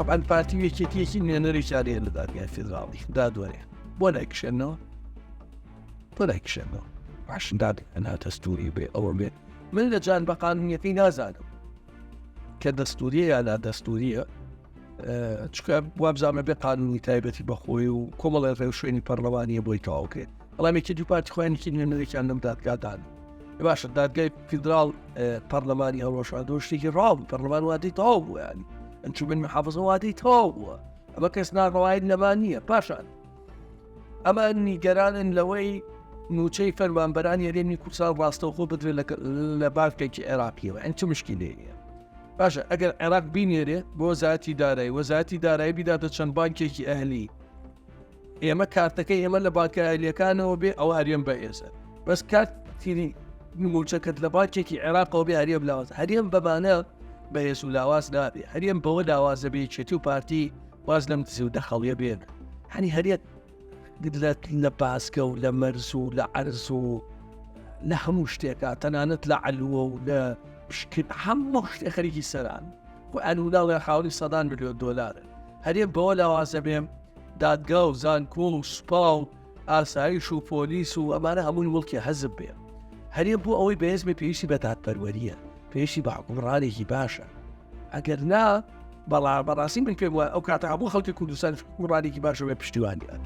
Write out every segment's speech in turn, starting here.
تەبعەن پارتی و یەکێتیەکی نوێنەرێکیان هەیە لە دادگای فیدراڵی دادوەرێ بۆ نایکشێنەوە بۆ نایکشێنەوە باش دادگا نادەستوری بێ ئەوە بێ من لە جان بە قانونیەکەی نازانم کە دەستوریە یا نادەستوریە چکە وابزانە بێ قانونی تایبەتی بەخۆی و کۆمەڵی ڕێوشوێنی پەرلەمانیە بۆی تەواوکرێت بەڵام یەکێتی و پارتی خۆیانێکی نوێنەرێکیان لەم دادگادان باشە دادگای فیدراڵ پەرلەمانی هەڵوەشاندەوە شتێکی ڕاو پەرلەمان وادەی تەواو بوو ینی ئەنجومەن محافظە وادەی تەواو بووە ئەمە کەس ناڕەوایت لەمان نییە پاشان ئەمە نیگەرانن لەوەی موچەی فەرمانبەرانی هەرێمی کوردستان ڕاستەوخۆ بدرێت لە بانکێکی عێراقیەوە ئەن چ مشکلەیە باشە ئەگەر عێراق بینێرێ بۆ زاتی دارایی وەزارەتی دارایی بیداتە چەند بانکێکی ئەهلی ئێمە کارتەکەی ئێمە لە بانکە ئەهلیەکانەوە بێ ئەوە هەرێم بەهێزە بەس کارتی موچەکەت لە بانکێکی عێراقەوە بێ هەرێم لاواز هەرێم بەمانە بەهێز و لاواز نابێ هەرێم بەوە لاوازە بێ یەکێتی و پارتی واز لەم دزی و دەخەڵیە بێن هەنی هەرێت لە باسکە و لە مەرز و لە عەرز و لە هەموو شتێکا تەنانەت لە عەلوە و لە پشکرد هەموو شتێ خەریکی سەران خۆیان و ناڵێ خاوەنی سەدان ملیۆن دۆلارن هەرێم بەوە لاوازە بێم دادگا و زانکۆ و سوپا و ئاسایش و پۆلیس و ئەمانە هەمووی مڵکی حەزب بێ هەرێم بۆ ئەوەی بەهێز بێ پێویستی بە دادپەروەریە پێویستی بە حکومڕانێکی باشە ئەگەر نا بەڵام بەڕاستی من پێم وایە ئەو کاتە هەموو خەڵکی کوردستان حکومڕانێکی باشە بێ پشتیوانیان.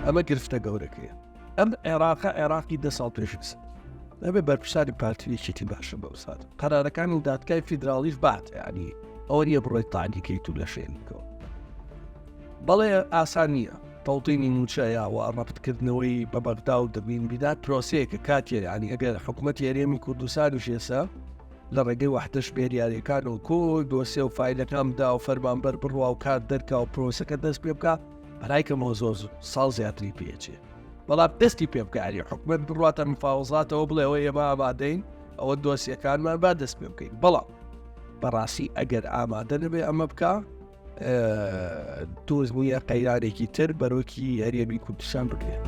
ئەمە گرفتە گەورەکەیە ئەم عێراقە عێراقی دە ساڵ پێش ئەبێ بەرپرسانی پارتی یەکێتی باشە بەو سات قەرارەکانی دادگای فیدراڵیش بات ینی ئەوە نییە بڕۆی تالیکەیت و لە شوێنکەوە بەڵێ ئاسان نییە تەوتینی مووچە یا وە ڕەبتکردنەوەی بە بەغدا و دەبین بیدات پرۆسەیەکە کاتیە یانی ئەگەر حکوومەتی هەرێمی کوردستانیش ئێستا لە ڕێگەی وەحدەش بێریارەکان و کۆی دۆسێ و فایلەکان بدا و فەرمانبەر بڕوا و کار دەرکا و پرۆسەکە دەست پێ بکا بەلای کەمەوە زۆر ساڵ زیاتری پێچێ بەڵام دەستی پێ بکاری حکومت بڕاتە مفاوەزاتەوە بڵێەوە ئێمە ئامادەین ئەوە دۆسیەکانمان با دەست پێ بکەین بەڵام بەڕاستی ئەگەر ئامادە نەبێ ئەمە بکە دۆز بووە قەیرانێکی تر بەرۆکی هەرێمی کوردستان بگرێت.